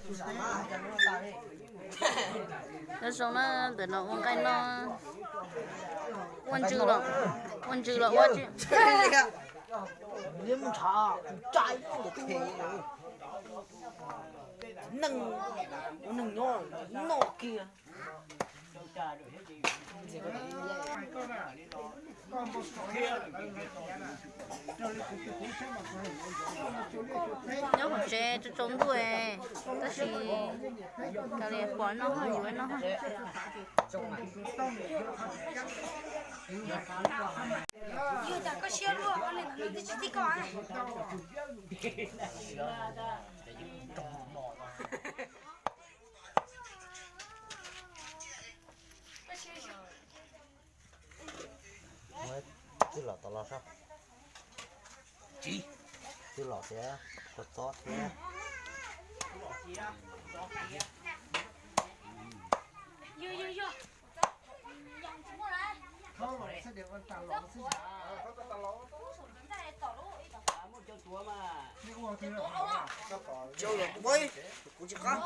Nyob zoo na, ntawm no ua nqaij noj, ua ntsws los, ua ntsws los ua tsi. Neeg, neeg nyob noj kiag. Nyob hauv tsev tsaus tsaus ntuj, tab sis kav liam pom noj yuav noj. Yus cas koj siab luaj, twb tsis txij koj. Muab txwj lom tod los soj. Txwj lom thiab kua txob thiab. Cov los tuav, kuv tsis qab.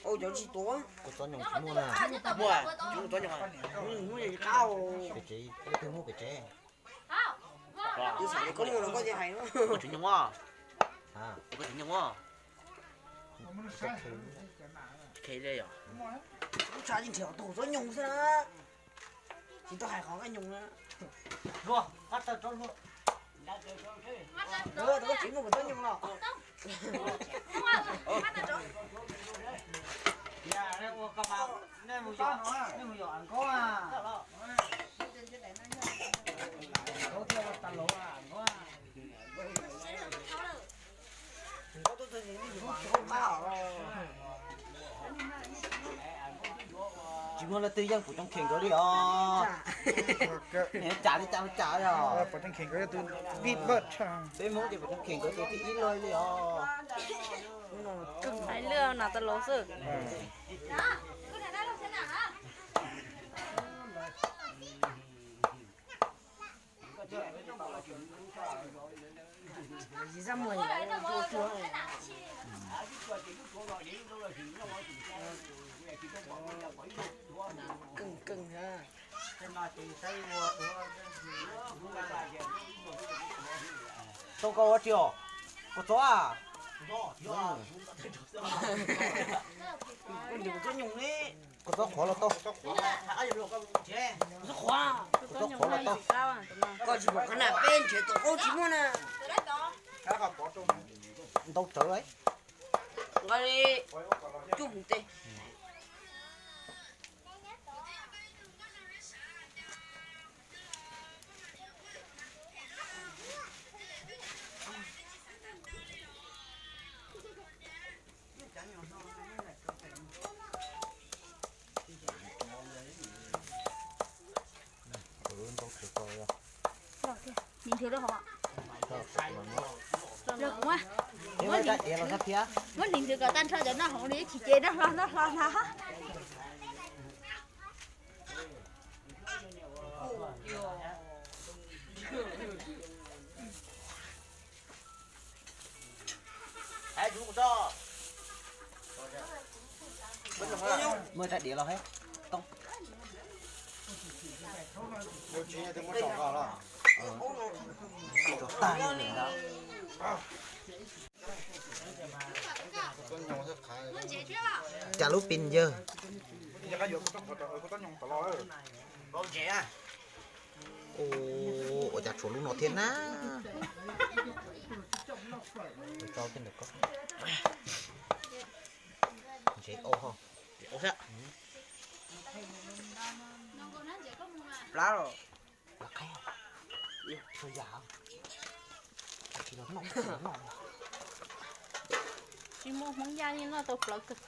Ua cov tsis tuav. Kua txob nyoos tsis muaj na. Muaj, tsis muaj txob nyoos. Muaj tsis qab. Pem tsev, leej twg muaj pem tsev. Koj muaj los koj thiaj hais. Koj tsis nyoos os. Koj tsis nyoos os. Khe li yom. Lub tshav tsis nrhiav tus txob nyoos xwb na. Tsis tau hais qhov nqaij nyoos na. Luag, qab tawg tsob luag. Tsis muaj kuv txob nyoos los. Nej mus yos, nej mus yos nkauj a. Nkauj thiaj ua tas lauv a, nkauj a. Tsis muaj leej twg yeej Pum Tooj Kheem nkawd li os. Cas li cas li cas os. Peb Hmoob ces Pum Tooj Kheem nkawd ces thib ib lawm li os. Hais lwj na tas lauv xwb. Keej keej na. Tau koj ua tsi os? Kua txob a? Kua txob nyoos ne. Kua txob qhuav los tau. Kua txob qhuav los tau. Koj tsis pom qhov na, peb nrhiav tus qaub tsis muaj na. Ntau tsawv. Nqa li cuaj mus tes. Muab hliv ntws kom tag nrho cov noj hauv li ib chim ces noj hlo noj hlo ntag. Muaj rab diav los hais toob. Tag li ntawd. Cas lub pis yawg. Ua cas tshuav lub no thiab na. Ntsev au ho. Plab los. Tsis muaj Hmoob Yaj yeej noj tau plawv kawg.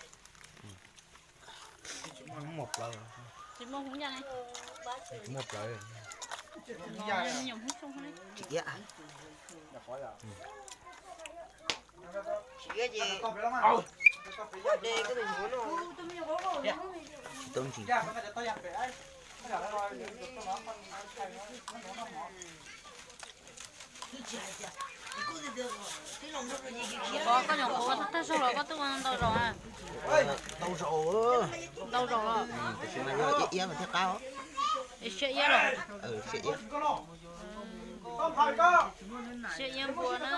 Muaj plawv. Tsis muaj Hmoob Yaj ne. Muaj plawv. Tsis iab. Tsis iab ces de koj tus nyuam no. Tsis tau ntsis. Koj nyuam qhuav ua tag zog los koj twb ua ntau zaus? Ntau zaus, ntau zaus los. Tam sim no yog iab iab mas thiaj qab. Siab iab los? Siab iab, siab iab npua na.